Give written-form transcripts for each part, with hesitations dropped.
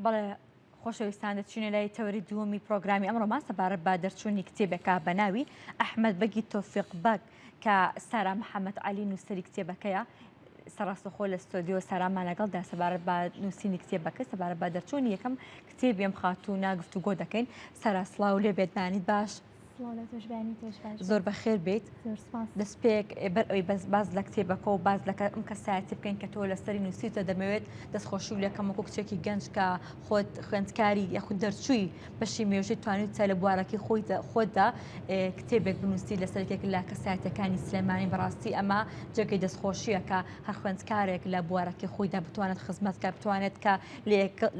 بەڵێ خۆشەویستان دەچینە لای تەوەری دووەمی پرۆگرامی ئەمڕۆمان سەبارەت بە دەرچوونی کتێبێکە بە ناوی ئەحمەد بەگی تۆفیق بەگ کە سارا محەممەد عەلی نووسەری کتێبەکەیە سەڕاستەخۆ لە ستۆدیۆ سارامان لەگەڵدا سەبارەت بە نووسینی کتێبەکە سەبارەت بە دەرچوونی یەکەم کتێبی ئەم خاتوونە گفتوگۆ دەکەین سارا سڵاو لێ بێت بانیت باش زۆر بەخێر بیت دەستپێک بەر ئەوی بەس باز لە کتێبەکە و باز لەکە ئەم کەسایەتی بکەین کە تۆ لەسەری نووسیتە دەمەوێت دەستخۆشی و لەکەم وەکو کچێکی گەنج کە خۆت خوێندکاری یاخود دەرچووی بەشی مێژووی توانیوتە لە بوارەکەی خۆی خۆتدا کتێبێک بنووسی لەسەر یەکێک لە کەسایەتەکانی سلێمانی بەڕاستی ئەمە جێگەی دەستخۆشیە کە هەر خوێندکارێک لە بوارەکەی خۆیدا بتوانێت خزمەت کە بتوانێت کە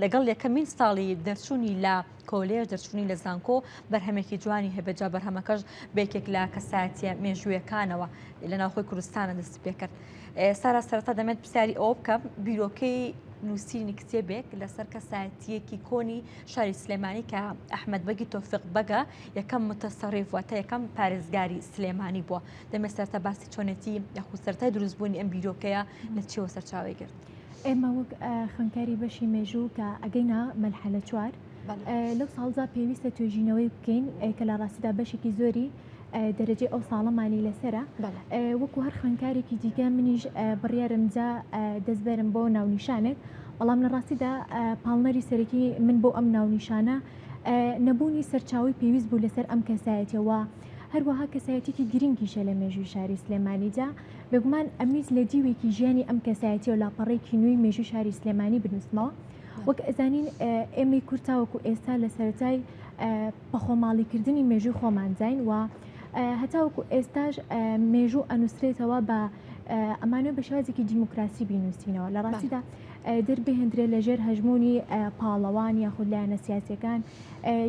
لەگەڵ یەکەمین ساڵی دەرچوونی لە کۆلێژ دەرچوونی لە زانکۆ بەرهەمێکی جوانی هەبێت جا بەرهەمەکەش بە یەکێک لە کەسایەتیە مێژوویەکانەوە لە ناوخۆی کوردستانە دەستی پێکرد. سارا سەرەتا دەمێت پرسیاری ئەوە بکەم بیرۆکەی نووسینی کتێبێک لەسەر کەسایەتیەکی کۆنی شاری سلێمانی کە ئەحمەد بەگی تۆفیق بەگە یەکەم متەسەڕیف واتە یەکەم پارێزگاری سلێمانی بووە دەمێت سەرتا باسی چۆنێتی یاخود سەرەتای دروستبوونی ئەم بیرۆکەیە لە چیەوە سەرچاوەی گرت؟ ئێمە وەک خوێندکاری بەشی مێژوو کە ئەگەینە مەرحەلە چوار لەو ساڵدا پێویستە توێژینەوەی بکەین کە لە ڕاستیدا بەشێکی زۆری دەرەجەی ئەو ساڵەمانی لەسەرە وەکو هەر خوێندکارێکی دیکە منیش بڕیارم دا دەستبەرم بۆ ناونیشانێک بەڵام لە ڕاستیدا پاڵنەری سەرەکی من بۆ ئەم ناونیشانە نەبوونی سەرچاوەی پێویست بوو لەسەر ئەم کەسایەتیەوە هەروەها کەسایەتێکی گرنگیشە لە مێژووی شاری سلێمانیدا بێگومان ئەمویست لە دیوێکی ژیانی ئەم کەسایەتیەوە لاپەڕەیەکی نوێی مێژووی شاری سلێمانی بنووسمەوە وەک ئەزانین ئێمەی کورد تاوەکو ئێستا لە سەرەتای بەخۆماڵیکردنی مێژووی خۆمانداین و هەتاوەکو ئێستاش مێژوو ئەنووسرێتەوە بە ئەمانەوە بە شێوازێکی دیموکراسی بینووسینەوە لە ڕاستیدا دەربهێندرێ لە ژێر هەژموونی پاڵەوان یاخود لایەنە سیاسیەکان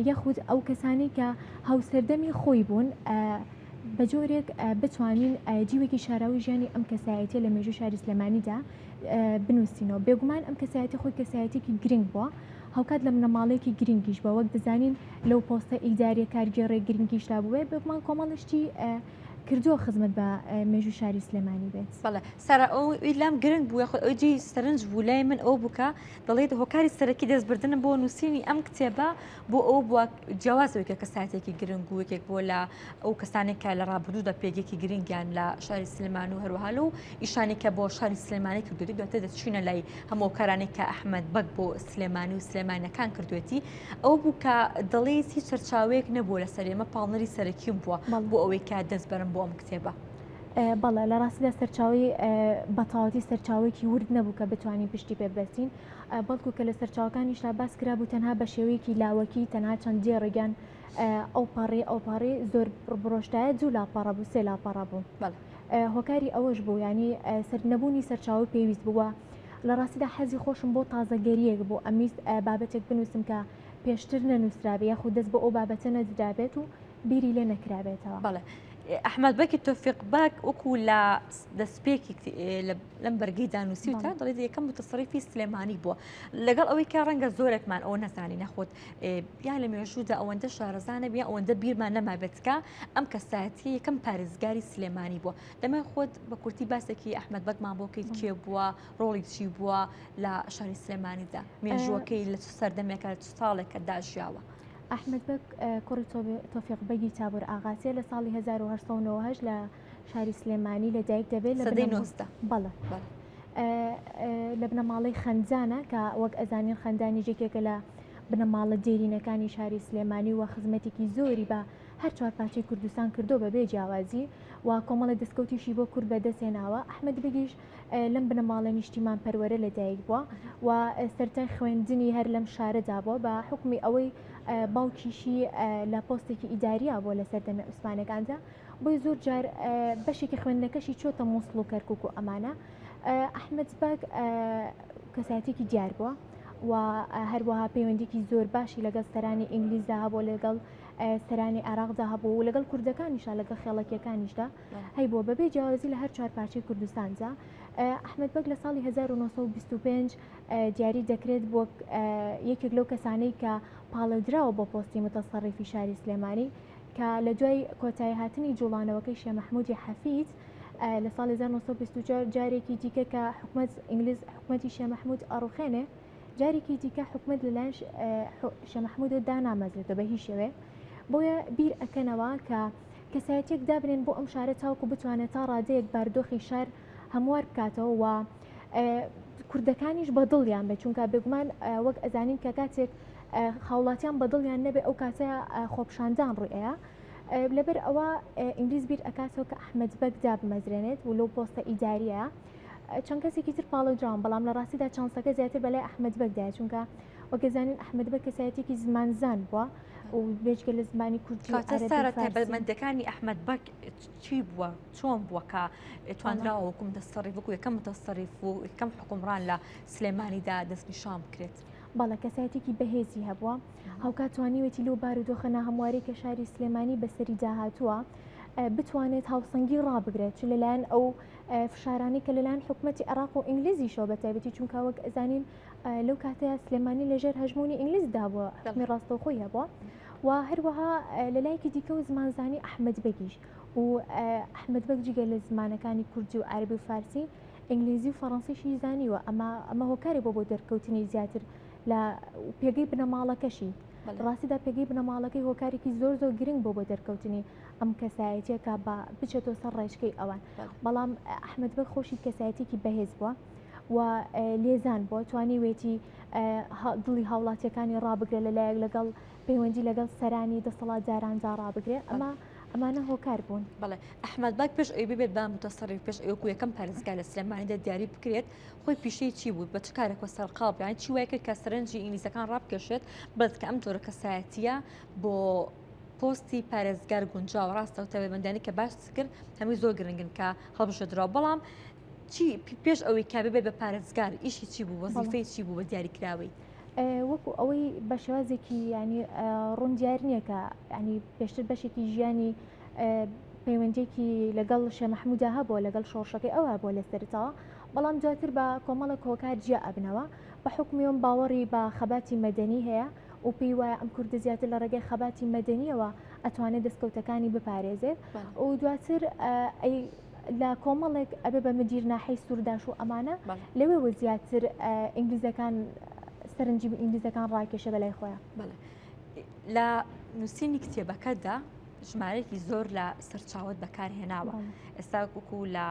یاخود ئەو کەسانی کە هاوسەردەمی خۆی بوون بە جۆرێک بتوانین دیوێکی شاراوی ژیانی ئەم کەسایەتیە لە مێژوو شاری سلێمانیدا بنووسینەوە بێگومان ئەم کەسایەتی خۆی کەسایەتێکی گرنگ بووە هاوکات لە بنەماڵەیەکی گرنگیش بووە وەک دەزانین لەو پۆستە ئیداریە کارگێڕێ گرنگیشدا بووێ بێگومان کۆمەڵە شتی کردووە خزمەت بە مێژوو شاری سلێمانی بێت. بەڵێ سارا ئەوەی لام گرنگ بوو یاخود ئەوەی جێی سەرنج بوو لای من ئەوە بوو کە دەڵێت هۆکاری سەرەکی دەستبردنم بۆ نووسینی ئەم کتێبە بۆ ئەوە بووە جیاواز ئەوەی کە کەسایەتێکی گرنگ و یەکێک بووە لە ئەو کەسانێک کە لە ڕابردوودا پێگەیەکی گرنگیان لە شاری سلێمانی و هەروەها لەو ئیشانی کە بۆ شاری سلێمانی کردوێتی دواتر دەچینە لای هەموو کارانێک کە ئەحمەد بەگ بۆ سلێمانی و سلێمانەکان کردوێتی ئەو بوو کە دەڵێیت هیچ سەرچاوەیەک نەبووە لەسەر ئێمە پاڵنەری سەرەکیم بووە بۆ ئەوەی کە دەست بەرم بۆ ئەم کتێبە. بەڵێ لە ڕاستیدا سەرچاوی بەتەواوەتی سەرچاوەیەکی ورد نەبوو کە بتوانین پشتی پێ ببەستین بەڵکو کە لە سەرچاوەکانیشدا باس کرابوو تەنها بە شێوەیەکی لاوەکی تەنها چەند دێڕێکیان ئەوپەڕی ئەوپەڕی زۆر بڕۆشتایە دوو لاپەڕە بوو سێ لاپەڕە بوو هۆکاری ئەوەش بوو ینی سەر نەبوونی سەرچاوی پێویست بووە لە ڕاستیدا حەزی خۆشم بۆ تازەگەریەک بوو ئەمویست بابەتێک بنووسم کە پێشتر نەنووسرابێ یاخود دەست بۆ ئەو بابەتە نەدرابێت و بیری لێ نەکرابێتەوە. بەڵێ ئەحمەد بەکی تۆفیق بەگ وەکو لە دەستپێکی لەم بەرگەیدا نووسیوتە دەڵێت یەکەم متەسەریفی سلێمانی بووە لەگەڵ ئەوەی کە ڕەنگە زۆرێکمان ئەوە نەزانی نەخۆت یا لە مێژوودا ئەوەندە شارەزا نەبی یا ئەوەندە بیرمان نەمابێت کە ئەم کەسایەتیە یەکەم پارێزگاری سلێمانی بووە دەمێ خۆت بە کورتی باسێکی ئەحمەد بەگمان بۆ کەیت کێ بووە ڕۆڵی چی بووە لە شاری سلێمانیدا مێژووەکەی لە چ سەردەمێکە چ ساڵێکە دا ژیاوە. ئەحمەد بەگ کوڕی تۆفیق بەگی تابور ئاغاسیە لە ساڵی 1898 لە شاری سلێمانی لە دایک دەبێت لە سەدەی 19. بەڵێ لە بنەماڵەی خەنجانە کە وەک ئەزانین خەندانیش یەکێکە لە بنەماڵە دێرینەکانی شاری سلێمانی و خزمەتێکی زۆری بە هەر چوار پارچەی کوردستان کردو بە بێ جیاوازی و کۆمەڵی دەستکەوتیشی بۆ کورد بەدەستهێناوە ئەحمەد بەگیش لەم بنەماڵە نیشتیمان پەروەرە لەدایک بووە و سەرەتای خوێندنی هەر لەم شارەدا بووە بە حوکمی ئەوەی باوکیشی لە پۆستێکی ئیداریا بووە لە سەردەمی عوسمانەکاندا بۆی زۆر جار بەشێکی خوێندنەکەشی چۆتە مووسڵ و کەرکک و ئەمانە ئەحمەد بەگ کەسایەتێکی دیار بووە و هەروەها پەیوەندیکی زۆر باشی لەگەڵ سەرانی ئینگلیزدا هەبوو لەگەڵ سەرانی عێراقدا هەبوو و لەگەڵ کوردەکانیشدا لەگەڵ خێڵەکیەکانیشدا هەیبووە بەبێ جیاوازی لە هەر چوار پارچەی کوردستاندا. ئەحمەد بەگ لە ساڵی 1925 دیاری دەکرێت وەک یەکێک لەو کەسانەی کە پاڵێودراوە بۆ پۆستی متەسەڕیفی شاری سلێمانی کە لە دوای کۆتایی هاتنی جوڵانەوەکەی شێ مەحمودی حەفید لە ساڵی 1924 جارێکی دیکە کە حکومەت ئینگلیز حکومەتی شێ مەحمود ئەڕوخێنێ. جارێکی دیکە حکومەت لەلایەن شێ مەحموودەوە دانامەزرێتەوە بە هیچ شێوەیەک. بۆیە بیر ئەکەنەوە کە کەسایەتیەک دابنێن بۆ ئەم شارە تاوەکو بتوانێت تا ڕادەیەک باردۆخی شار هەموار بکاتەوە و کوردەکانیش بەدڵیان بێت چونکە بێگومان وەک ئەزانین کە کاتێک هاوڵاتیان بەدڵیان نەبێ ئەو کاتە خۆپشاندان ڕووی ئەیا لەبەر ئەوە ئینگلیز بیر ئەکاتەوە کە ئەحمەد بەگ دابمەزرێنێت و لەو پۆستە ئیداریە چەند کەسێکی تر پاڵەودراون بەڵام لە ڕاستیدا چانسەکە زیاتر بەلای ئەحمەد بەگدایە چونکە وەک ئەزانین ئەحمەد بەگ کەسایەتێکی زمانزان بووە و بێجگە لە زمانی کوردی و کاتە عەرەبی سارە و فارسی. تایبەتمەندەکانی ئەحمەد بەگ چی بووە؟ چۆن بووە کە توانراوە وەکو متەسەڕیف وەکو یەکەم متەسەڕیف و یەکەم حوکمڕان لە سلێمانیدا دەستنیشان بکرێت؟ بەڵێ کەسایەتێکی بەهێزی هەبووە، هاوکات توانیوێتی لەو بارودۆخە ناهەموارەی کە شاری سلێمانی بەسەریدا هاتووە بتوانێت هاوسەنگی ڕابگرێت چ لەلایەن ئەو فشارانەی کە لەلایەن حکومەتی عێراق و ئینگلیزیشەوە بە تایبەتی چونکە وەک ئەزانین لەو کاتەیە سلێمانی لەژێر هەژموونی ئینگلیزدا بووە حکومی ڕاستەوخۆی هەبووە و هەروەها لەلایەکی دیکەوە زمانزانی ئەحمەد بەگیش و ئەحمەد بەگ جگە لە زمانەکانی کوردی و عەرەبی و فارسی ئینگلیزی و فەڕەنسیشی زانیوە ئەمە ئەمە هۆکاری بۆ بۆ دەرکەوتنی زیاتر لە پێگەی بنەماڵەکەشی ڕاستیدا پێگەی بنەماڵەکەی هۆکارێکی زۆر زۆر گرنگ بۆ بۆ دەرکەوتنی ئەم کەسایەتیە کە بە بچێتەوە سەر ڕێچکەی ئەوان بەڵام ئەحمەد بەگ خۆشی کەسایەتێکی بەهێز بووە و لێزان بووە توانیوێتی دڵی هاوڵاتیەکانی ڕابگرێت لەلایەک لەگەڵ پەیوەندی لەگەڵ سەرانی دەسەڵاتداراندا ڕابگرێ ئەمە ئەمانە هۆکار بوون. بەڵێ ئەحمەد بەگ پێش ئەوەی ببێت بە متەسەڕیف پێش ئەوەی وەکو یەکەم پارێزگار لە سلێمانیدا دیاری بکرێت خۆی پیشەی چی بوو بە چ کارێکەوە سەرقاڵ بوو یانی چی وای کرد کە سەرنجی ئینگلیزەکان ڕابکێشێت بڵێت کە ئەم جۆرە کەسایەتییە بۆ پۆستی پارێزگار گونجاوە ڕاستە و تایبەتمەندانی کە باست کرد هەمووی زۆر گرنگن کە هەڵبژێردراوە بەڵام چی پێش ئەوەی کە ببێت بە پارێزگار ئیشی چی بوو وەزیفەی چی بوو بە دیاریکراوی؟ وەکو ئەوەی بە شێوازێکی ینی ڕوون دیار نییە کە ینی پێشتر بەشێکی ژیانی پەیوەندێکی لەگەڵ شێ مەحمودا هەبووە لەگەڵ شۆڕشەکەی ئەو هەبووە لە سەرەتاوە بەڵام دواتر بە کۆمەڵێک هۆکار جیا ئەبنەوە بە حوکمی ئەم باوەڕی بە خەباتی مەدەنی هەیە و پێی وایە ئەم کوردە زیاتر لە ڕێگەی خەباتی مەدەنیەوە ئەتوانێت دەستکەوتەکانی بپارێزێت و دواتر لە کۆمەڵێک ئەبێ بە مدیر ناحەی سوورداش و ئەمانە لەوێوە زیاتر ئینگلیزەکان سەرنجی ئینگلیزەکان ڕاکێشە بەلای خۆیان. لە نووسینی کتێبەکەدا ژمارەیەکی زۆر لە سەرچاوت بەکارهێناوە ئێستا وەکو لە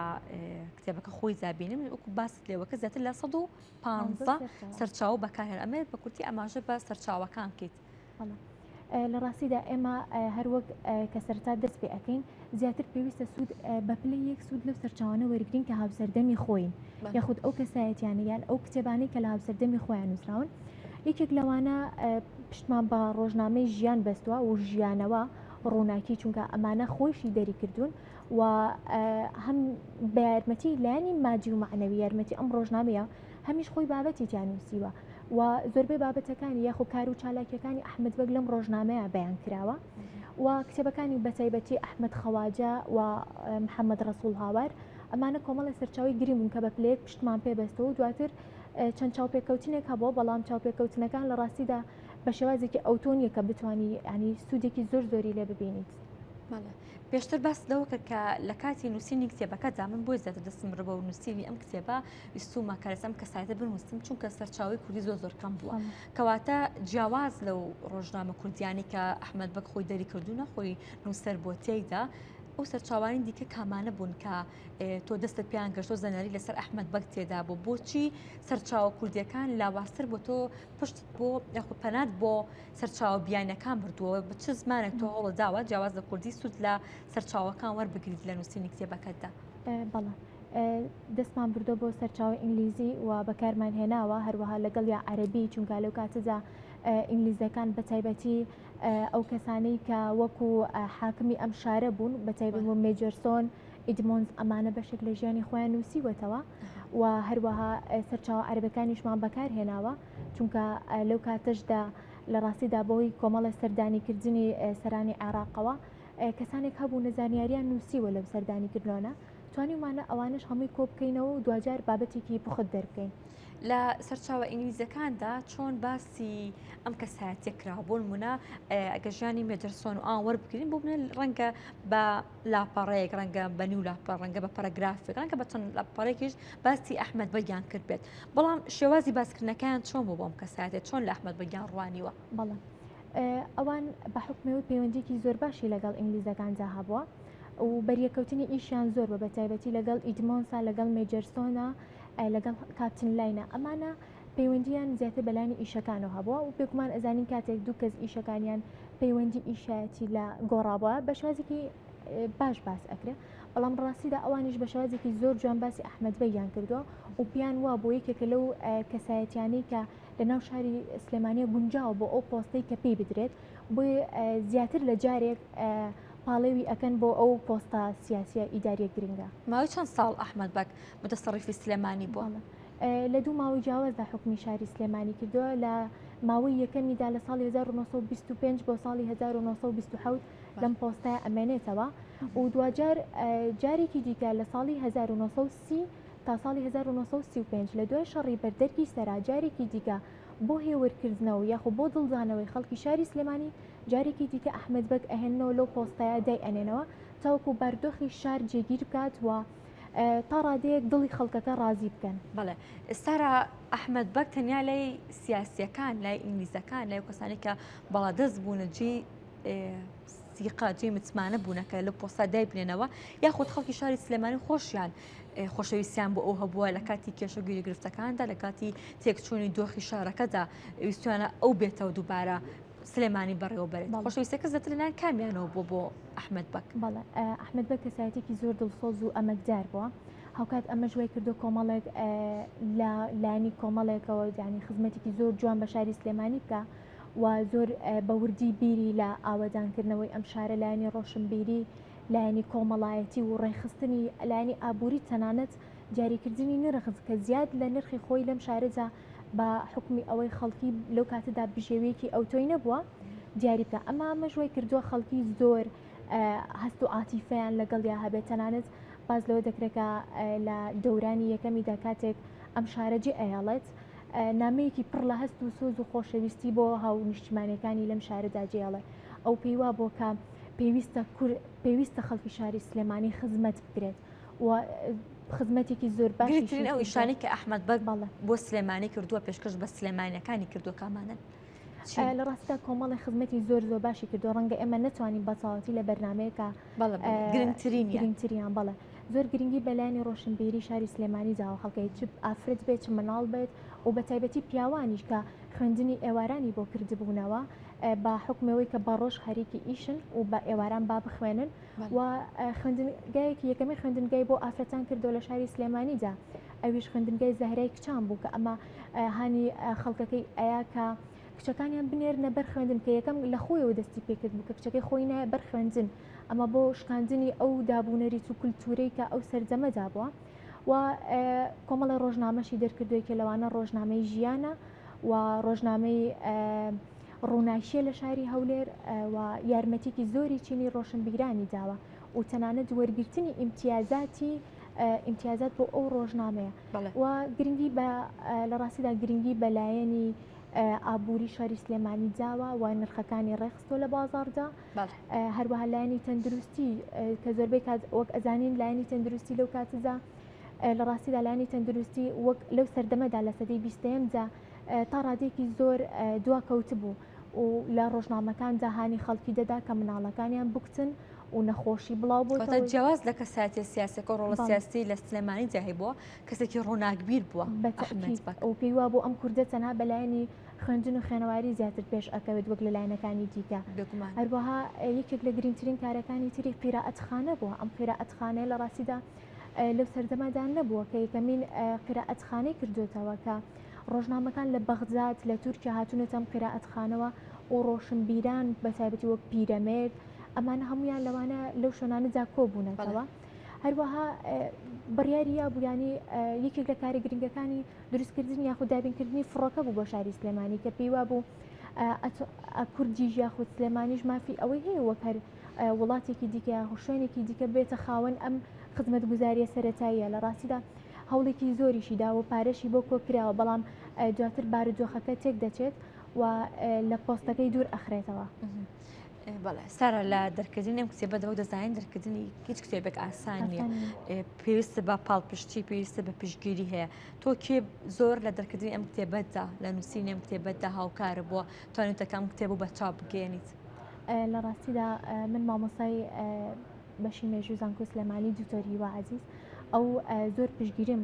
کتێبەکە خۆی زابینم وەکو باست لێوەکە زیاتر لە 115 سەرچاوە بەکارهێن ئەمێ بە کورتی ئاماژە بە سەرچاوەکان بکەیت. لە ڕاستیدا ئێمە هەروەک کە سەرتا دەست پێ ئەەکەین زیاتر پێویستە سوود بە پلەی یەک سوود لەو سەرچاوانە وەرگین کە هاوسەردەمی خۆین یاخود ئەو کەسایەتیانە یان ئەو کتێبانەی کە لە هاوسەردەمی خۆیان نووسراون یەکێک لەوانە پشتمان بە ڕۆژنامەی ژیان بەستووە و ژیانەوە ڕووناکی چونکە ئەمانە خۆیشی دەریکردوون و هەم بە یارمەتی لایەنی مادی و مەعنەوی یارمەتی ئەم ڕۆژنامەیە هەمیش خۆی بابەتی تیا نووسیوە و زۆربەی بابەتەکانی یاخۆ کار و چالاکیەکانی ئەحمەد بەگ لەم ڕۆژنامەیە بەیان کراوە و کتێبەکانی بەتایبەتی ئەحمەد خەواجە و محەممەد ڕەسوڵ هاوار ئەمانە کۆمەڵی سەرچاوی گرنگ بوون کە بە پلەیەک پشتمان پێ بەستەوە و دواتر چەند چاوپێکەوتنێک هەبووە بەڵام چاوپێکەوتنەکان لە ڕاستیدا بە شێوازێکی ئەوتۆ نییە کە بتانی ینی سوودێکی زۆر زۆری لێ ببینیت. پێشتر باس لەوە کرد کە لە کاتی نووسینی کتێبەکەدا من بۆی زیاتر دەستم بڕ بۆ نووسینی ئەم کتێبە ویستومە کە لەسەر ئەم کەسایەتە بنووسم چونکە سەرچاوەی کوردی زۆر زۆر کەم بووە کەواتە جیاواز لەو ڕۆژنامە کوردیانی کە ئەحمەد بەگ خۆی دەری کردوونە خۆی نووسەر بۆ تێیدا ئەو سەرچاوانی دیکە کامانە بوون کە تۆ دەستت پێیان گەشتۆ زانیاری لەسەر ئەحمەد بەگ تێدا بوو بۆچی سەرچاوە کوردیەکان لاوازتر بۆ تۆ پشتت بۆ یاخود پەنات بۆ سەرچاوە بیانەکان بردووە بە چ زمانێک تۆ هەوڵە داوە جیاواز لە کوردی سوود لە سەرچاوەکان وەربگریت لە نووسینی کتێبەکەتدا؟ بەڵێ دەستمان بردووە بۆ سەرچاوەی ئینگلیزی و بەکارمان هێناوە هەروەها لەگەڵ یا عەرەبی چونکە لەو کاتەدا ئینگلیزەکان بە تایبەتی ئەو کەسانەی کە وەکو حاکمی ئەم شارە بوون بە تایبەت بۆ مێجەرسۆن ئیدمۆنز ئەمانە بەشێک لە ژیانی خۆیان نووسیوەتەوە و هەروەها سەرچاوە عەرەبەکانیشمان بەکارهێناوە چونکە لەو کاتەشدا لە ڕاستیدا بەهۆی کۆمەڵە سەردانیکردنی سەرانی عێراقەوە کەسانێک هەبوون زانیاریان نووسیوە لەو سەردانیکردنەوە. توانیومانە ئەوانەش هەمووی کۆ بکەینەوە و دواجار بابەتێکی پوخت دەربکەین. لە سەرچاوە ئینگلیزەکاندا چۆن باسی ئەم کەسایەتیە کراوە بۆ نمونە ئەگە ژیانی مێجەرسۆن و ئان وەربگرین بۆ بنە ڕەنگە بە لاپەڕەیەک ڕەنگە بە نیو لاپەڕ ڕەنگە بە پەرەگرافێک ڕەنگە بە چەند لاپەڕێکیش باسی ئەحمەد بەگیان کرد بێت بەڵام شێوازی باسکردنەکەیان چۆن بوو بۆم کەسایەتێ چۆن لە ئەحمەد بەگیان ڕوانیوە؟ بەڵێ ئەوان بە حوکمەوەی پەیوەندیکی زۆر باشی لەگەڵ ئینگلیزەکاندا هەبووە و بەریەکەوتنی ئیشیان زۆر بە بەتایبەتی لەگەڵ ئیدمۆنسا لەگەڵ مێجەرسۆنا لەگەڵ کاپتن لاینە ئەمانە پەیوەندیان زیاتر بەلانی ئیشەکانەوە هەبووە و بێگومان ئەزانین کاتێک دوو کەس ئیشەکانیان پەیوەندی ئیشایەتی لە گۆڕابووە بە شێوازێکی باش باس ئەکرێ بەڵام ڕاستیدا ئەوانیش بە شێوازێکی زۆر جوان باسی ئەحمەد بەگیان کردووە و پێیان وا بۆ یەکێکە لەو کەسایەتیانەی کە لە ناو شاری سلێمانیە گونجاوە بۆ ئەو پۆستەی کە پێی بدرێت بۆیە زیاتر لە جارێک پاڵێوی ئەکەن بۆ ئەو پۆستە سیاسیە ئیداریە گرنگە. ماوەی چەند ساڵ ئەحمەد بەگ متەسەڕیفی سلێمانی بووە؟ لە دوو ماوەی جیاوازدا حوکمی شاری سلێمانی کردووە، لە ماوەی یەکەمیدا لە ساڵی 1925 بۆ ساڵی 1927 لەم پۆستە ئەمێنێتەوە و دواجار جارێکی دیکە لە ساڵی 1930 تا ساڵی 1935 لە دوای شەڕی بەردەرکی سەرا جارێکی دیکە بۆ هێورکردنەوە یاخۆ بۆ دڵدانەوەی خەڵکی شاری سلێمانی جارێکی دیکە ئەحمەد بەگ ئەهێننەوە لەو پۆستەیە دای ئەنێنەوە تاوەکو باردۆخی شار جێگیر بکات و تا ڕادەیەک دڵی خەڵکەکە ڕازی بکەن. بەڵێ سارا، ئەحمەد بەگ تەنیا لای سیاسییەکان، لای ئینگلیزەکان، لای کەسانی کە باڵادەست بوونە جێی سیقە، جێی متمانە بوونە کە لەو پۆستە دایبنێنەوە، یاخود خەڵکی شاری سلێمانی خۆشیان خۆشەویستیان بۆ ئەو هەبووە لە کاتی کێشە و گیروگرفتەکاندا، لە کاتی تێکچوونی دۆخی شارەکەدا ویستویانە ئەو بێتەوە دووبارە سلێمانی بەڕێوەبەرێت. خۆشەویستەکە زیاتر لەلایەن کامیانەوە بووە بۆ ئەحمەد بەگ؟ بەڵێ، ئەحمەد بەگ کەسایەتێکی زۆر دڵسۆز و ئەمەکدار بووە. هاوکات ئەمەش وای کردووە کۆمەڵێک لە لایەنی کۆمەڵێکەوە یانی خزمەتێکی زۆر جوان بە شاری سلێمانی بکا و زۆر بە وردی بیری لە ئاوەدانکردنەوەی ئەم شارە لایەنی ڕۆشنبیری، لایەنی کۆمەڵایەتی و ڕێکخستنی لایەنی ئابووری تەنانەت دیاریکردنی نرخ کە زیاد لە نرخی خۆی لەم شارەدا بە حوکمی ئەوەی خەڵکی لەو کاتەدا بژێویەکی ئەوتۆی نەبووە دیاری بکە ئەمە ئەمەش وای کردووە خەڵکی زۆر هەست و عاتیفەیان لەگەڵیا هەبێت تەنانەت باس لەوە دەکرێت کە لە دەورانی یەکەمیدا کاتێک ئەم شارە جێ ئەیەڵێت نامەیەکی پڕ لە هەست و سۆز و خۆشەویستی بۆ هاونیشتیمانەکانی لەم شارەدا جێڵێ ئەو پێی وا بۆ کە پێویستە پێویستە خەڵکی شاری سلێمانی خزمەت بکرێت و خزمەتێکی زۆر باشی گرنگترین ئەو ئیشانەی کە ئەحمەد بەگ بۆ سلێمانی کردووە پێشکەش بە سلێمانیەکانی کردووە کامانەن؟ لە ڕاستدا کۆمەڵی خزمەتی زۆر زۆر باشی کردووە ڕەنگە ئێمە نەتوانین بە تەواوەتی لە بەرنمەیەکە گرنگترین گرنگتریان بەڵێ زۆر گرنگی بەلایانی ڕۆشنبیری شاری سلێمانی داوە خەڵکەی چ ئافرەت بێت چ مناڵ بێت و بە تایبەتی پیاوانیش کە خوێندنی ئێوارانی بۆ کردبوونەوە بە حکمەوەی کە بە ڕۆژ خەریکی ئیشن و بە ئێواران با بخوێنن و خوێندنگایەکی یەکەمی خوێندنگای بۆ ئافرەتان کردەوە لە شاری سلێمانیدا ئەویش خوێندنگای زەهرای کچان بوو کە ئەمە هانی خەڵکەکەی ئەیا کە کچەکانیان بنێرنە بەر خوێندن کە یەکەم لە خۆیەوە دەستی پێکرد بوو کە کچەکەی خۆی نایە بەر خوێندن ئەمە بۆ شکاندنی ئەو دابوونەریت و کولتوورەی کە ئەو سەردەمەدا بووە و کۆمەڵی ڕۆژنامەشی دەرکردووی کە لەوانە ڕۆژنامەی ژیانە و ڕۆژنامەی ڕووناکییە لە شاری هەولێر و یارمەتیکی زۆری چینی ڕۆشنبیرانی داوە و تەنانەت وەرگرتنی ئیمتیازاتی ئیمتیازات بۆ ئەو ڕۆژنامەیە و گرنگی بە لە ڕاستیدا گرنگی بە لایەنی ئابووری شاری سلێمانی داوە و نرخەکانی ڕێکخستۆ لە بازاڕدا هەروەها لایەنی تەندروستی کە زۆربەی کات وەک ئەزانین لایەنی تەندروستی لەو کاتەدا لە ڕاستیدا لایەنی تەندروستی وەک لەو سەردەمەدا لە سەدەی بیستەیەمدا تا ڕادەیەکی زۆر دواکەوتبوو و لە ڕۆژنامەکاندا هانی خەڵکی دەدا کە مناڵەکانیان بکوتن و نەخۆشی بڵاو بۆتەوە. جیاواز لە کەسایەتیە سیاسیەکە و ڕۆڵە سیاسی لە سلێمانیدا هەیبووە، کەسێکی ڕووناکبیر بووە ئەحمەد بەگ. و پێی وابوو ئەم کوردە تەنها بە لایەنی خوێندن و خوێنەواری زیاتر پێش ئەکەوێت وەک لە لایەنەکانی دیکە. بێگومان. هەروەها یەکێک لە گرنگترین کارەکانی تری قیرائەتخانە بووە، ئەم قیرائەتخانەیە لە ڕاستیدا لەو سەردەمەدا نەبووە کە یەکەمین قیرائەتخانەی کردوێتەوە کە ڕۆژنامەکان لە بەغداد لە تورکیا هاتوونەتە ئەم قیرائەتخانەوە و ڕۆشنبیران بە تایبەتی وەک پیرەمێرد ئەمانە هەمویان لەوانە لەو شوێنانەدا کۆبوونەتەوە. هەروەها بڕیاری یابوو ینی یەکێک لە کارە گرنگەکانی دروستکردنی یاخود دابینکردنی فڕۆکە بوو بۆ شاری سلێمانی کە پێی وابوو کوردیش یاخود سلێمانیش مافی ئەوەی هەیە وەک هەر وڵاتێکی دیکە یاخود شوێنێکی دیکە بێتە خاوەن ئەم خزمەتگوزارییە سەرەتاییە. لە ڕاستیدا هەوڵێکی زۆریشی داوە و پارەشی بۆ کۆ کراوە، بەڵام دواتر بارودۆخەکە تێک دەچێت و لە پۆستەکەی دوور ئەخرێتەوە. بەڵێ سارا لە دەرکردنی ئەم کتێبەدا وەک دەزانین دەرکردنی هیچ کتێبێک ئاسان نییە پێویستە بە پاڵپشتی پێویستە بە پشتگیری هەیە تۆ کێ زۆر لە دەرکردنی ئەم کتێبەتدا لە نووسینی ئەم کتێبەتدا هاوکارە بووە توانیوتە ئەم کتێب و بە چاپ بگەیەنیت؟ لە ڕاستیدا من مامۆستای بەشی مێژوو زانکۆی سلێمانی دکتۆر هیوا عەزیز ئەو زۆر پشگیریم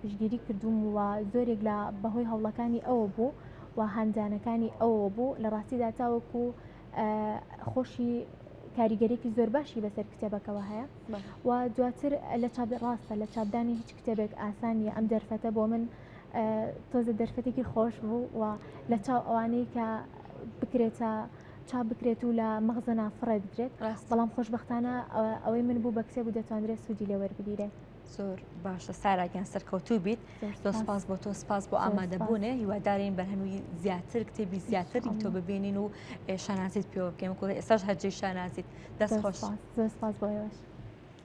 پشگیری کردوم و زۆرێک لە بەهۆی هەوڵەکانی ئەوە بوو و هاندانەکانی ئەوە بوو لە ڕاستیدا تاوەکو خۆشی کاریگەرێکی زۆر باشی بەسەر کتێبەکەەوە هەیە و دواتر لە چاپ ڕاستە لە چاپدانی هیچ کتێبێک ئاسان نیە ئەم دەرفەتە بۆ من تۆزە دەرفەتێکی خۆش بوو و لە چاو ئەوانەی کە بکرێتە چاپ بکرێت و لە مەخزەنا فڕێ بدرێت بەڵام خۆشبەختانە ئەوەی من بوو بە کتێب و دەتوانرێت سوودی لێ وەربگیرێت. زۆر باشە سارا گیان سەرکەوتوو بیت زۆر سپاس بۆ تۆ سپاس بۆ ئامادەبوونێ هیوادارین بەرهەمی زیاتر کتێبی زیاتری تۆ ببینین و شانازیت پێوە بکەین وەکو ئێستاش هەرجێی شانازیت دەست خۆش زۆر سپاس بۆ ئێوەش.